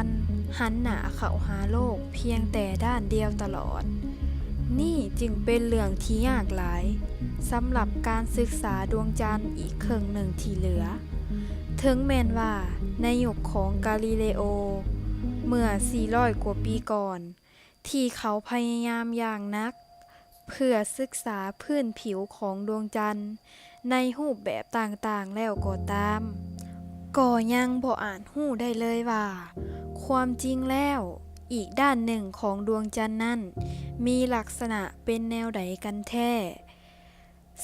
ນ ຫັນໜ້າເຂົ້າຫາໂລກພຽງແຕ່ດ້ານດຽວຕະຫຼອດ. ນີ້ຈຶ່ງເປັນເລື່ອງທີ່ຍາກຫຼາຍສຳລັບການສຶກສາດວງຈັນອີກເຄິ່ງໜຶ່ງທີ່ເຫຼືອ. ເຖິງແມ່ນວ່າໃນຍຸກຂອງກາລີເລໂອ ເມື່ອສີ່ຮ້ອຍກວ່າປີກ່ອນ ທີ່ເຂົາພະຍາຍາມຢ່າງໜັກເພື່ອສຶກສາພື້ນຜິວຂອງດວງຈັນໃນຮູບແບບຕ່າງໆແລ້ວກໍຕາມ, ກໍຍັງບໍ່ອາດຮູ້ໄດ້ເລີຍວ່າ ຄວາມຈິງແລ້ວ ອີກດ້ານໜຶ່ງຂອງດວງຈັນນັ້ນມີລັກສະນະເປັນແນວໃດກັນແທ້.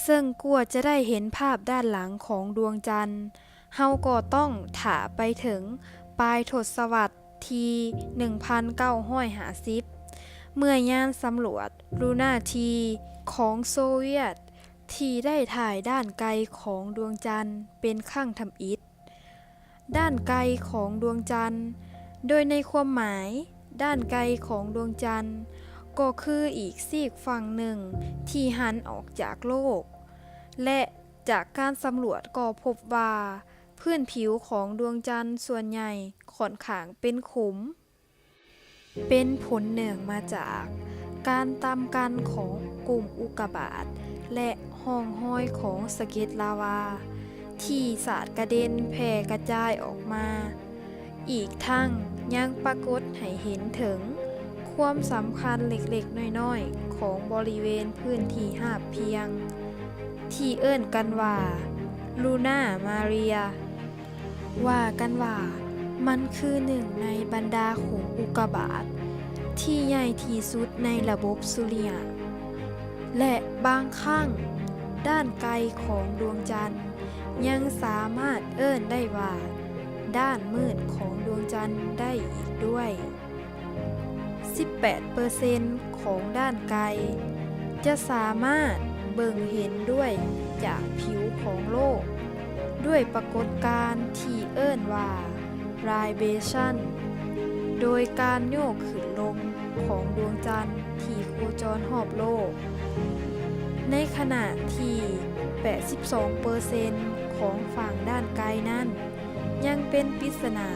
ເຊິ່ງກວ່າຈະໄດ້ເຫັນພາບດ້ານຫຼັງຂອງດວງຈັນ, ເຮົາກໍຕ້ອງຖ້າໄປເຖິງປາຍທົດສະວັດທີໜຶ່ງພັນເກົ້າຮ້ອຍຫ້າສິບ ເມື່ອຍານສຳຫຼວດລູນາທີຂອງໂຊວຽດ ທີ່ໄດ້ຖ່າຍດ້ານໄກຂອງດວງຈັນເປັນຄັ້ງທຳອິດ. ດ້ານໄກຂອງດວງຈັນ ໂດຍໃນຄວາມໝາຍ ດ້ານໄກຂອງດວງຈັນ ກໍຄືອີກຊີກຝັ່ງໜຶ່ງທີ່ຫັນອອກຈາກໂລກ ແລະ ຈາກການສຳຫຼວດກໍພົບວ່າ ພື້ນຜິວຂອງດວງຈັນສ່ວນໃຫຍ່ຂ້ອນຂ້າງເປັນຂຸມ. ເປັນຜົນເນື່ອງມາຈາກການຕ່ຳກັນຂອງກຸ່ມອຸກກາບາດ ແລະ ຮ່ອງຮອຍຂອງສະເກັດລາວາ ທີ່ສາດກະເດັນແຜ່ກະຈາຍອອກມາ. ອີກທັງຍັງປາກົດໃຫ້ເຫັນເຖິງຄວາມສຳຄັນເລັກໆນ້ອຍໆຂອງບໍລິເວນພື້ນທີ່ຮາບພຽງ ທີ່ເອີ້ນກັນວ່າ Luna Maria. ວ່າກັນວ່າມັນຄືໜຶ່ງໃນບັນດາຂຸມອຸກກາບາດທີ່ໃຫຍ່ທີ່ສຸດໃນລະບົບສຸລິຍະ ແລະ ບາງຄັ້ງດ້ານໄກຂອງດວງຈັນຍັງສາມາດເອີ້ນໄດ້ວ່າດ້ານມືດຂອງດວງຈັນໄດ້ອີກດ້ວຍ. ສິບແປດເປີເຊັນຂອງດ້ານໄກຈະສາມາດເບິ່ງເຫັນດ້ວຍຈາກຜິວຂອງໂລກ ດ້ວຍປາກົດການທີ່ເອີ້ນວ່າ libration ໂດຍການໂຍກຂຶ້ນລົງຂອງດວງຈັນທີ່ໂຄຈອນຮອບໂລກ, ໃນຂະນະທີ່ແປດສິບສອງເປີເຊັນຂອງຝັ່ງດ້ານໄກນັ້ນ ຍັງເປັນປິດສະໜາ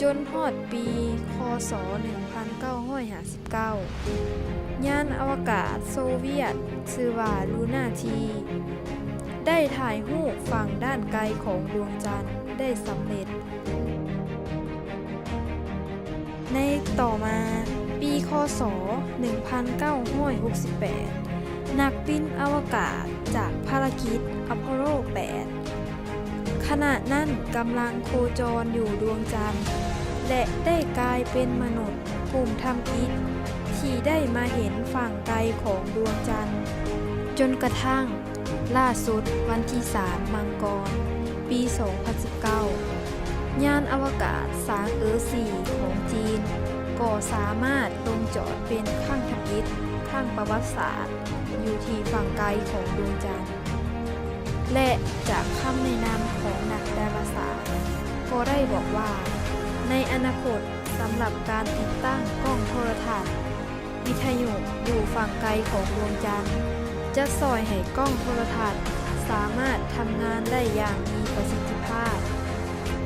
ຈົນຮອດປີ ຄ.ສ. ໜຶ່ງພັນເກົ້າຮ້ອຍຫ້າສິບເກົ້າ ຍານອະວະກາດໂຊວຽດຊື່ວ່າ Luna T ໄດ້ຖ່າຍຮູບຝັ່ງດ້ານໄກຂອງດວງຈັນໄດ້ສຳເລັດ. ໃນຕໍ່ມາ, ປີ ຄ.ສ. ໜຶ່ງພັນເກົ້າຮ້ອຍຫົກສິບແປດ ນັກບິນອະວະກາດຈາກພາລະກິດອາໂປໂລ ແປດ ຂະນະນັ້ນກຳລັງໂຄຈອນຢູ່ດວງຈັນ ແລະ ໄດ້ກາຍເປັນມະນຸດກຸ່ມທຳອິດທີ່ໄດ້ມາເຫັນຝັ່ງໄກຂອງດວງຈັນ ຈົນກະທັ່ງ ລ່າສຸດ, ວັນທີສາມ ມັງກອນ ປີສອງພັນສິບເກົ້າ ຍານອະວະກາດສາງເອີສີ່ຂອງຈີນ ກໍສາມາດລົງຈອດເປັນຄັ້ງທຳອິດຄັ້ງປະຫວັດສາດຢູ່ທີ່ຝັ່ງໄກຂອງດວງຈັນ ແລະ ຈາກຄຳແນະນຳຂອງນັກດາລາສາດ ກໍໄດ້ບອກວ່າ ໃນອະນາຄົດ ສຳລັບການຕິດຕັ້ງກ້ອງໂທລະທັດ ວິທະຍຸຢູ່ຝັ່ງໄກຂອງດວງຈັນ ຈະຊ່ອຍໃຫ້ກ້ອງໂທລະທັດສາມາດທຳງານໄດ້ຢ່າງມີປະສິດທິພາບ,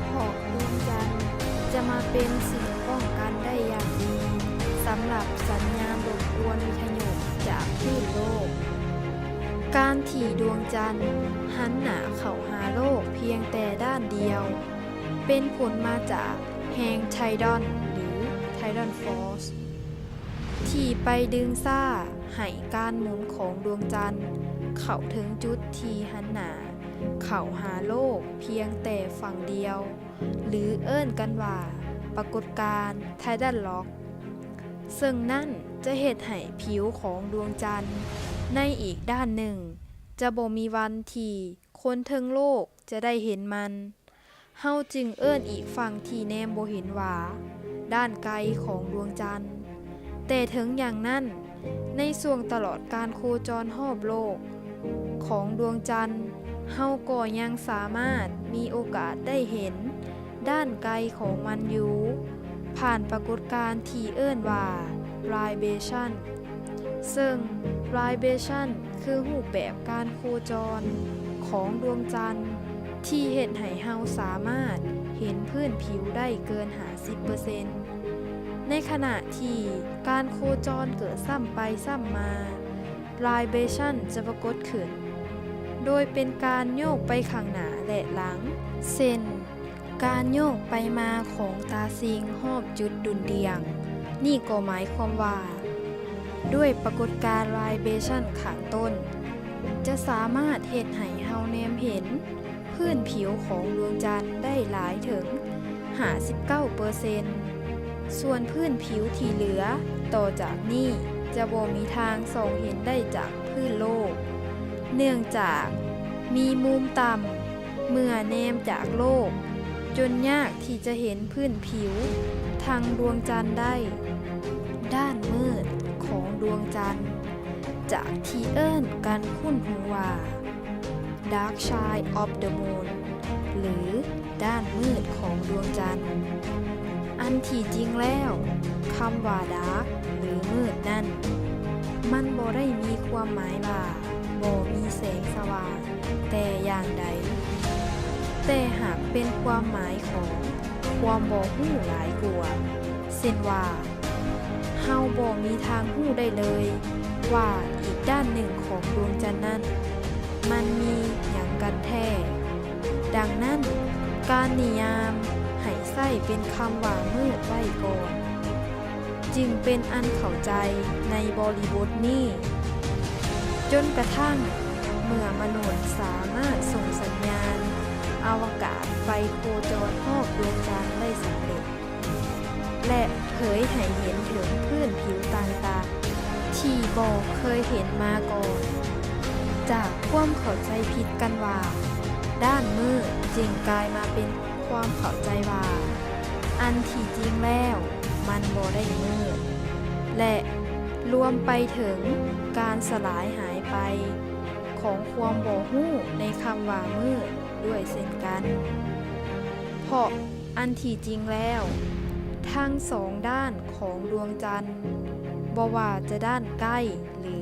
ເພາະດວງຈັນຈະມາເປັນສິ່ງປ້ອງກັນໄດ້ຢ່າງດີສຳລັບສັນຍານລົບກວນວິທະຍຸຈາກຄື້ນໂລກ. ການທີ່ດວງຈັນຫັນໜ້າເຂົ້າຫາໂລກພຽງແຕ່ດ້ານດຽວ ເປັນຜົນມາຈາກແຮງໄທດອນ ຫຼື tidal force ທີ່ໄປດຶງຊ້າໃຫ້ການໝູນຂອງດວງຈັນເຂົ້າເຖິງຈຸດທີ່ຫັນໜ້າເຂົ້າຫາໂລກພຽງແຕ່ຝັ່ງດຽວ ຫຼື ເອີ້ນກັນວ່າປາກົດການ tidal lock, ເຊິ່ງນັ້ນຈະເຮັດໃຫ້ຜິວຂອງດວງຈັນໃນອີກດ້ານໜຶ່ງຈະບໍ່ມີວັນທີ່ຄົນເທິງໂລກຈະໄດ້ເຫັນມັນ. ເຮົາຈຶ່ງເອີ້ນອີກຝັ່ງທີ່ແນມບໍ່ເຫັນວ່າ ດ້ານໄກຂອງດວງຈັນ. ແຕ່ເຖິງຢ່າງນັ້ນ, ໃນຊ່ວງຕະຫຼອດການໂຄຈອນຮອບໂລກຂອງດວງຈັນ, ເຮົາກໍຍັງສາມາດມີໂອກາດໄດ້ເຫັນດ້ານໄກຂອງມັນຢູ່ ຜ່ານປາກົດການທີ່ເອີ້ນວ່າ libration. ເຊິ່ງ libration ຄືຮູບແບບການໂຄຈອນຂອງດວງຈັນ ທີ່ເຮັດໃຫ້ເຮົາສາມາດ ເຫັນພື້ນຜິວໄດ້ເກີນຫ້າສິບເປີເຊັນ. ໃນຂະນະທີ່ການໂຄຈອນເກີດຊ້ຳໄປຊ້ຳມາ, ໄວເບຣຊັນຈະປາກົດຂຶ້ນ ໂດຍເປັນການໂຍກໄປຂ້າງໜ້າ ແລະ ຫຼັງ, ເຊັ່ນ ການໂຍກໄປມາຂອງຕາສິ່ງຮອບຈຸດດຸ່ນດ່ຽງ. ນີ້ກໍໝາຍຄວາມວ່າ ດ້ວຍປາກົດການໄວເບຣຊັນຂ້າງຕົ້ນ ຈະສາມາດເຮັດໃຫ້ເຮົາແນມເຫັນພື້ນຜິວຂອງດວງຈັນໄດ້ຫຼາຍເຖິງຫ້າສິບເກົ້າເປີເຊັນ. ສ່ວນພື້ນຜິວທີ່ເຫຼືອຕໍ່ຈາກນີ້ຈະບໍ່ມີທາງສ່ອງເຫັນໄດ້ຈາກພື້ນໂລກ, ເນື່ອງຈາກມີມຸມຕ່ຳເມື່ອແນມຈາກໂລກ, ຈົນຍາກທີ່ຈະເຫັນພື້ນຜິວທັງດວງຈັນໄດ້. ດ້ານມືດຂອງດວງຈັນ ຈາກທີ່ເອີ້ນກັນຄຸ້ນຫູວ່າ Dark Side of the Moon ຫຼື ດ້ານມືດຂອງດວງຈັນ. ອັນທີ່ຈິງແລ້ວ, ຄຳວ່າ dark ຫຼື ມືດນັ້ນ, ມັນບໍ່ໄດ້ມີຄວາມໝາຍວ່າບໍ່ມີແສງສະຫວ່າງແຕ່ຢ່າງໃດ, ແຕ່ຫາກເປັນຄວາມໝາຍຂອງຄວາມບໍ່ຮູ້ຫຼາຍກວ່າ, ເຊັ່ນວ່າ, ເຮົາບໍ່ມີທາງຮູ້ໄດ້ເລີຍວ່າອີກດ້ານໜຶ່ງຂອງດວງຈັນນັ້ນ ມັນມີຫຍັງກັນແທ້. ດັ່ງນັ້ນ, ການນິຍາມໃຫ້ໃຊ້ເປັນຄຳວ່າມືດໄວ້ກ່ອນ ຈຶ່ງເປັນອັນເຂົ້າໃຈໃນບໍລິບົດນີ້, ຈົນກະທັ້ງເມື່ອມະນຸດສາມາດສົ່ງສັນຍານອະວະກາດໄປໂຄຈອນຮອບດວງຈັນໄດ້ສຳເລັດ ແລະ ເຜີຍໃຫ້ເຫັນເຖິງພື້ນຜິວຕ່າງໆທີ່ບໍ່ເຄີຍເຫັນມາກ່ອນ. ຈາກຄວາມເຂົ້າໃຈຜິດກັນວ່າດ້ານມືດ ຈຶ່ງກາຍມາເປັນຄວາມເຂົ້າໃຈວ່າ ອັນທີ່ຈິງແລ້ວມັນບໍ່ໄດ້ມືດ ແລະ ລວມໄປເຖິງການສະຫຼາຍຫາຍໄປຂອງຄວາມບໍ່ຮູ້ໃນຄຳວ່າມືດດ້ວຍເຊັ່ນກັນ. ເພາະ ອັນທີ່ຈິງແລ້ວ, ທັງສອງດ້ານຂອງດວງຈັນ, ບໍ່ວ່າຈະດ້ານໃກ້ ຫຼື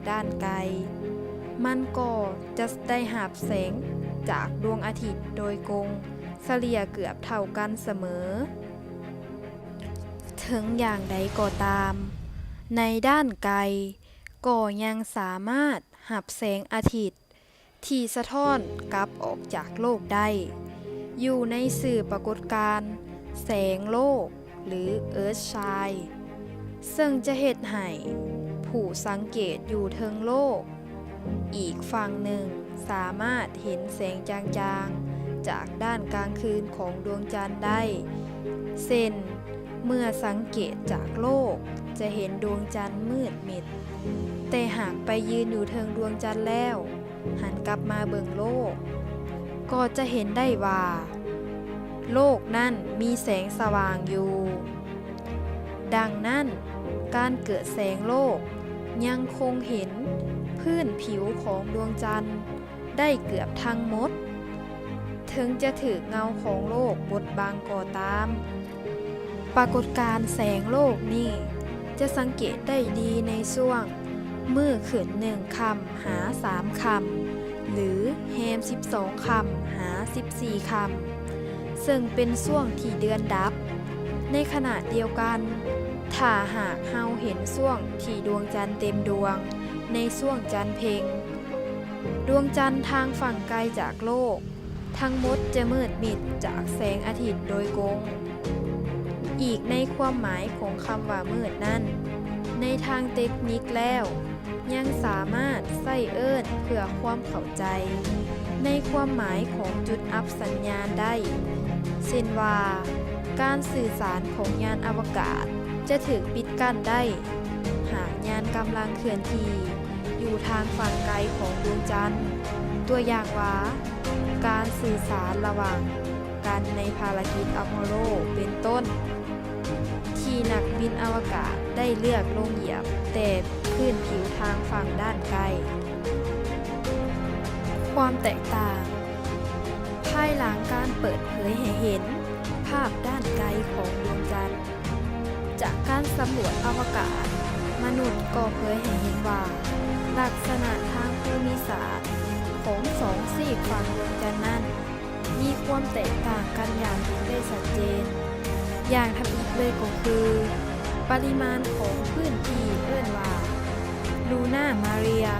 ດ້ານໄກ, ມັນກໍຈະໄດ້ຮັບແສງຈາກດວງອາທິດໂດຍກົງ, ສະເລ່ຍເກືອບເທົ່າກັນສະເໝີ. ເຖິງຢ່າງໃດກໍຕາມ, ໃນດ້ານໄກກໍຍັງສາມາດຮັບແສງອາທິດ ທີ່ສະທ້ອນກັບອອກຈາກໂລກໄດ້ ຢູ່ໃນຊື່ປາກົດການແສງໂລກ ຫຼື Earthshine ເຊິ່ງຈະເຮັດໃຫ້ຜູ້ສັງເກດຢູ່ເທິງໂລກອີກຝັ່ງໜຶ່ງສາມາດເຫັນແສງຈາງໆຈາກດ້ານກາງຄືນຂອງດວງຈັນໄດ້, ເຊັ່ນ ເມື່ອສັງເກດຈາກໂລກຈະເຫັນດວງຈັນມືດມິດ, ແຕ່ຫາກໄປຢືນຢູ່ເທິງດວງຈັນແລ້ວ ຫັນກັບມາເບິ່ງໂລກ, ກໍຈະເຫັນໄດ້ວ່າໂລກນັ້ນມີແສງສະຫວ່າງຢູ່. ດັ່ງນັ້ນ, ການເກີດແສງໂລກຍັງຄົງເຫັນພື້ນຜິວຂອງດວງຈັນໄດ້ເກືອບທັງໝົດ, ເຖິງຈະຖືກເງົາຂອງໂລກບົດບັງກໍຕາມ. ປາກົດການແສງໂລກນີ້ຈະສັງເກດໄດ້ດີໃນຊ່ວງມື້ຂຶ້ນໜຶ່ງຄ່ຳຫາສາມຄ່ຳ ຫຼື ແຮມສິບສອງຄ່ຳຫາສິບສີ່ຄ່ຳ, ເຊິ່ງເປັນຊ່ວງທີ່ເດືອນດັບ. ໃນຂະນະດຽວກັນ, ຖ້າຫາກເຮົາເຫັນຊ່ວງທີ່ດວງຈັນເຕັມດວງໃນຊ່ວງຈັນເພັງ, ດວງຈັນທາງຝັ່ງໄກຈາກໂລກ ທັງໝົດຈະມືດມິດຈາກແສງອາທິດໂດຍກົງ. ອີກໃນຄວາມໝາຍຂອງຄຳວ່າມືດນັ້ນ, ໃນທາງເຕັກນິກແລ້ວ ຍັງສາມາດໃຊ້ເອີ້ນເພື່ອຄວາມເຂົ້າໃຈໃນຄວາມໝາຍຂອງຈຸດອັບສັນຍານໄດ້, ເຊັ່ນວ່າ, ການສື່ສານຂອງຍານອະວະກາດຈະຖືກປິດກັ້ນໄດ້ ຫາກຍານກຳລັງເຄື່ອນທີ່ ຢູ່ທາງຝັ່ງໄກຂອງດວງຈັນ, ຕົວຢ່າງວ່າ, ການສື່ສານລະຫວ່າງກັນໃນພາລະກິດອາໂປໂລເປັນຕົ້ນ, ທີ່ນັກບິນອະວະກາດໄດ້ເລືອກລົງຢຽບແຕ່ພື້ນຜິວທາງຝັ່ງດ້ານໃກ້. ຄວາມແຕກຕ່າງ, ພາຍຫຼັງການເປີດເຜີຍໃຫ້ເຫັນພາບດ້ານໄກຂອງດວງຈັນ, ຈາກການສຳຫຼວດອະວະກາດ, ມະນຸດກໍເຜີຍໃຫ້ເຫັນວ່າ ລັກສະນະທາງພູມິສາດຂອງສອງຊີກຝັ່ງດວງຈັນນັ້ນ ມີຄວາມແຕກຕ່າງກັນຢ່າງເຫັນໄດ້ຊັດເຈນ. ຢ່າງທຳອິດເລີຍກໍຄື ປະລິມານຂອງພື້ນທີ່ເອີ້ນວ່າ Luna Maria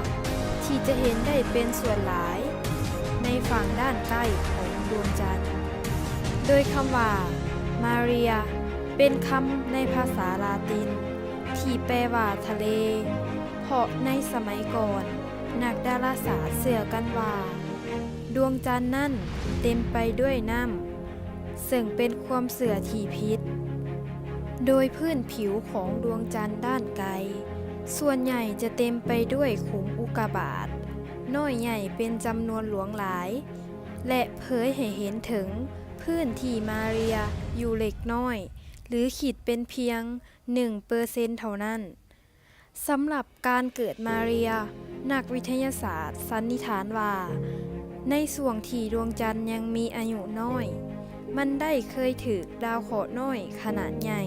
ທີ່ຈະເຫັນໄດ້ເປັນສ່ວນຫຼາຍໃນຝັ່ງດ້ານໃຕ້ຂອງດວງຈັນ. ໂດຍຄຳວ່າ Maria ເປັນຄຳໃນພາສາລາຕິນທີ່ແປວ່າທະເລ, ເພາະໃນສະໄໝກ່ອນ ນັກດາລາສາດເຊື່ອກັນວ່າ ດວງຈັນນັ້ນເຕັມໄປດ້ວຍນ້ຳ, ເຊິ່ງເປັນຄວາມເຊື່ອທີ່ຜິດ. ໂດຍພື້ນຜິວຂອງດວງຈັນດ້ານໄກ ສ່ວນໃຫຍ່ຈະເຕັມໄປດ້ວຍຂຸມອຸກກາບາດນ້ອຍໃຫຍ່ເປັນຈຳນວນຫຼວງຫຼາຍ ແລະ ເຜີຍໃຫ້ເຫັນເຖິງພື້ນທີ່ມາເຣຍຢູ່ເລັກນ້ອຍ ຫຼື ຄິດເປັນພຽງໜຶ່ງເປີເຊັນເທົ່ານັ້ນ. ສຳລັບການເກີດມາເຣຍ, ນັກວິທະຍາສາດສັນນິຖານວ່າ ໃນຊ່ວງທີ່ດວງຈັນຍັງມີອາຍຸນ້ອຍ, ມັນໄດ້ເຄີຍຖືກດາວເຄາະນ້ອຍຂະໜາດໃຫຍ່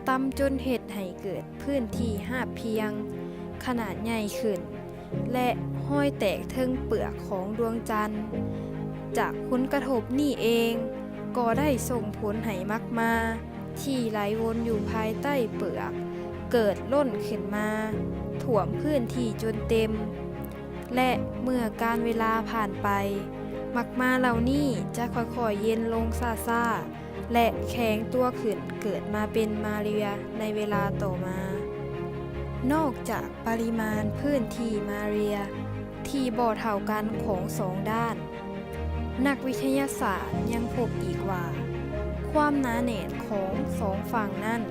ຕ່ຳຈົນເຮັດໃຫ້ເກີດພື້ນທີ່ຮາບພຽງຂະໜາດໃຫຍ່ຂຶ້ນ ແລະ ຮອຍແຕກເທິງເປືອກຂອງດວງຈັນ. ຈາກຜົນກະທົບນີ້ເອງກໍໄດ້ສົ່ງຜົນໃຫ້ມັກມາ ທີ່ໄຫຼວົນຢູ່ພາຍໃຕ້ເປືອກເກີດລົ້ນຂຶ້ນມາຖ້ວມພື້ນທີ່ຈົນເຕັມ ແລະ ເມື່ອການເວລາຜ່ານໄປ, ມັກມາເຫຼົ່ານີ້ຈະຄ່ອຍໆເຢັນລົງຊ້າໆ ແລະ ແຂງຕົວຂຶ້ນເກີດມາເປັນມາເຣຍໃນເວລາຕໍ່ມາ. ນອກຈາກປະລິມານພື້ນທີ່ມາເຣຍທີ່ບໍ່ເທົ່າກັນຂອງສອງດ້ານ, ນັກວິທະຍາສາດຍັງພົບອີກວ່າ ຄວາມໜາແໜ້ນຂອງສອງຝັ່ງນັ້ນ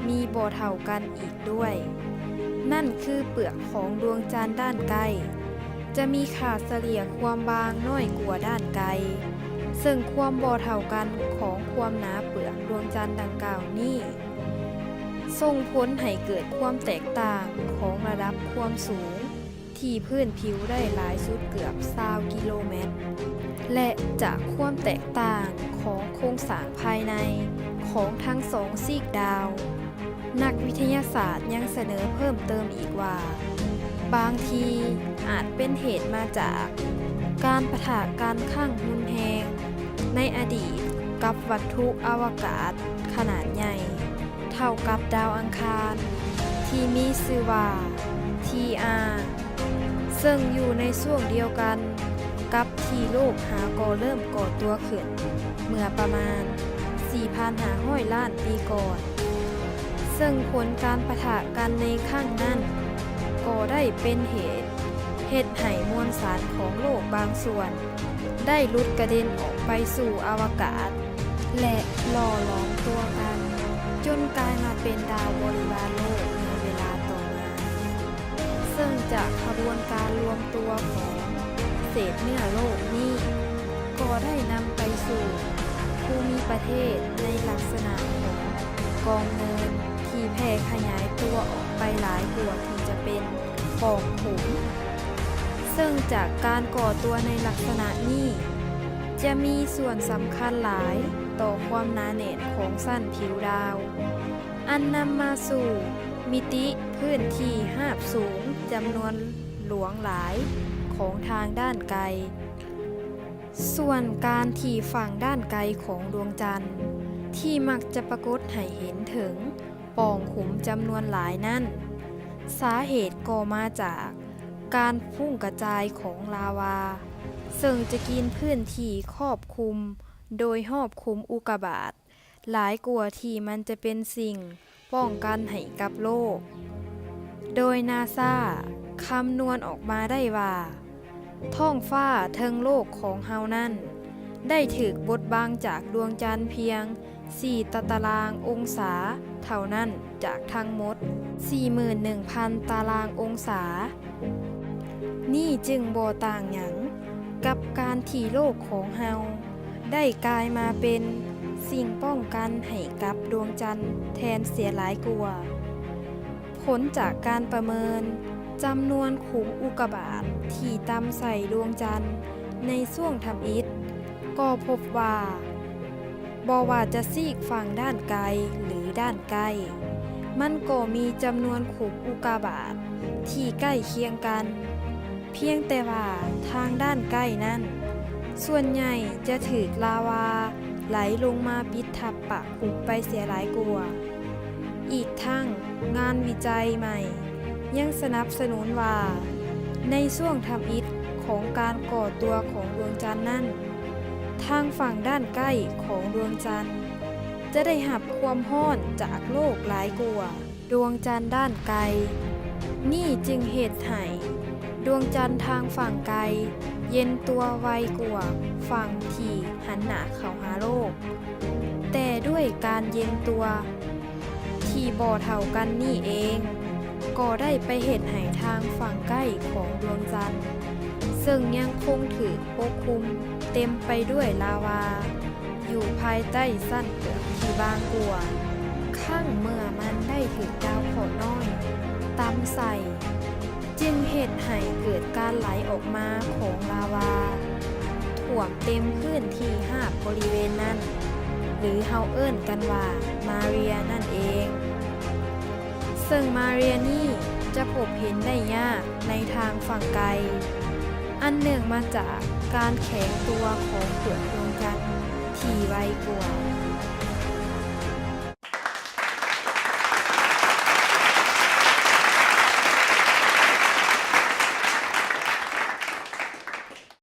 ມີບໍ່ເທົ່າກັນອີກດ້ວຍ. ນັ້ນຄືເປືອກຂອງດວງຈັນດ້ານໃກ້ຈະມີຄ່າສະເລ່ຍຄວາມບາງນ້ອຍກວ່າດ້ານໄກ, ເຊິ່ງຄວາມບໍ່ເທົ່າກັນຂອງຄວາມໜາເປືອກດວງຈັນດັ່ງກ່າວນີ້ ສົ່ງຜົນໃຫ້ເກີດຄວາມແຕກຕ່າງຂອງລະດັບຄວາມສູງ ທີ່ພື້ນຜິວໄດ້ຫຼາຍສຸດເກືອບຊາວກິໂລແມັດ ແລະ ຈາກຄວາມແຕກຕ່າງຂອງໂຄງສ້າງພາຍໃນຂອງທັງສອງຊີກດາວ, ນັກວິທະຍາສາດຍັງສະເໜີເພີ່ມເຕີມອີກວ່າ ບາງທີອາດເປັນເຫດມາຈາກການປະທະກັນຄັ້ງຮຸນແຮງໃນອະດີດກັບວັດຖຸອະວະກາດຂະໜາດໃຫຍ່ ເທົ່າກັບດາວອັງຄານທີ່ມີຊື່ວ່າ ທີອາ ເຊິ່ງຢູ່ໃນຊ່ວງດຽວກັນກັບທີ່ໂລກຫາກໍເລີ່ມກໍ່ຕົວຂຶ້ນເມື່ອປະມານສີ່ພັນຫ້າຮ້ອຍລ້ານປີກ່ອນ, ເຊິ່ງຜົນການປະທະກັນໃນຄັ້ງນັ້ນກໍໄດ້ເປັນເຫດເຮັດໃຫ້ມວນສານຂອງໂລກບາງສ່ວນ ໄດ້ຫຼຸດກະເດັນອອກໄປສູ່ອະວະກາດ ແລະ ຫຼໍ່ຫຼອມຕົວກັນ ຈົນກາຍມາເປັນດາວບໍລິວານໂລກໃນເວລາຕໍ່ມາ. ເຊິ່ງຈາກຂະບວນການລວມຕົວຂອງເສດເນື້ອໂລກນີ້ ກໍໄດ້ນຳໄປສູ່ພູມິປະເທດໃນລັກສະນະຂອງກອງເນີນທີ່ແຜ່ຂະຫຍາຍຕົວອອກໄປຫຼາຍກວ່າທີ່ຈະເປັນ ປ່ອງຂຸມ, ເຊິ່ງຈາກການກໍ່ຕົວໃນລັກສະນະນີ້ ຈະມີສ່ວນສຳຄັນຫຼາຍຕໍ່ຄວາມໜາແໜ້ນຂອງຊັ້ນຜິວດາວ, ອັນນຳມາສູ່ມິຕິພື້ນທີ່ຮາບສູງຈຳນວນຫຼວງຫຼາຍຂອງທາງດ້ານໄກ. ສ່ວນການທີ່ຝັ່ງດ້ານໄກຂອງດວງຈັນ ທີ່ມັກຈະປາກົດໃຫ້ເຫັນເຖິງປ່ອງຂຸມຈຳນວນຫຼາຍນັ້ນ, ສາເຫດກໍມາຈາກການຟຸ້ງກະຈາຍຂອງລາວາ, ເຊິ່ງຈະກິນພື້ນທີ່ຄອບຄຸມໂດຍຮອບຂຸມອຸກກາບາດ ຫຼາຍກວ່າທີ່ມັນຈະເປັນສິ່ງປ້ອງກັນໃຫ້ກັບໂລກ. ໂດຍນາຊາຄຳນວນອອກມາໄດ້ວ່າ ທ້ອງຟ້າເທິງໂລກຂອງເຮົານັ້ນ ໄດ້ຖືກບົດບັງຈາກດວງຈັນພຽງສີ່ຕະຕະລາງອົງສາເທົ່ານັ້ນຈາກທັງໝົດສີ່ໝື່ນໜຶ່ງພັນຕະລາງອົງສາ. ນີ້ຈຶ່ງບໍ່ຕ່າງຫຍັງກັບການທີ່ໂລກຂອງເຮົາໄດ້ກາຍມາເປັນສິ່ງປ້ອງກັນໃຫ້ກັບດວງຈັນແທນເສຍຫຼາຍກວ່າ. ຜົນຈາກການປະເມີນຈຳນວນຂຸມອຸກກາບາດທີ່ຕ່ຳໃສ່ດວງຈັນໃນຊ່ວງທຳອິດ ກໍພົບວ່າ ບໍ່ວ່າຈະຊີກຝັ່ງດ້ານໄກ ຫຼື ດ້ານໃກ້, ມັນກໍມີຈຳນວນຂຸມອຸກກາບາດທີ່ໃກ້ຄຽງກັນ, ພຽງແຕ່ວ່າທາງດ້ານໃກ້ນັ້ນ ສ່ວນໃຫຍ່ຈະຖືກລາວາໄຫຼລົງມາປິດທັບປະຄຸມໄປເສຍຫຼາຍກວ່າ. ອີກທັງງານວິໄຈໃໝ່ຍັງສະໜັບສະໜູນວ່າ ໃນຊ່ວງທຳອິດຂອງການກໍ່ຕົວຂອງດວງຈັນນັ້ນ, ທາງຝັ່ງດ້ານໃກ້ຂອງດວງຈັນຈະໄດ້ຮັບຄວາມຮ້ອນຈາກໂລກຫຼາຍກວ່າ ດວງຈັນດ້ານໄກ. ນີ້ຈຶ່ງເຮັດໃຫ້ດວງຈັນທາງຝັ່ງໄກເຢັນຕົວໄວກວ່າຝັ່ງທີ່ຫັນໜ້າເຂົ້າຫາໂລກ. ແຕ່ດ້ວຍການເຢັນຕົວທີ່ບໍ່ເທົ່າກັນນີ້ເອງ, ກໍໄດ້ໄປເຮັດໃຫ້ທາງຝັ່ງໃກ້ຂອງດວງຈັນ, ເຊິ່ງຍັງຄົງຖືກປົກຄຸມເຕັມໄປດ້ວຍລາວາ ຢູ່ພາຍໃຕ້ຊັ້ນເປືອກທີ່ບາງກວ່າ, ຄັ້ງເມື່ອມັນໄດ້ຖືກດາວເຄາະນ້ອຍຕຳໃສ່, ຈຶ່ງເຮັດໃຫ້ເກີດການໄຫຼອອກມາຂອງລາວາ ຖ້ວມເຕັມພື້ນທີ່ຮາບບໍລິເວນນັ້ນ, ຫຼືເຮົາເອີ້ນກັນວ່າມາເຣຍນັ້ນເອງ. ເຊິ່ງມາເຣຍນີ້ຈະພົບເຫັນໄດ້ຍາກໃນທາງຝັ່ງໄກ, ອັນເນື່ອງມາຈາກການແຂງຕົວຂອງເປືອກດວງຈັນທີ່ໄວກວ່າ.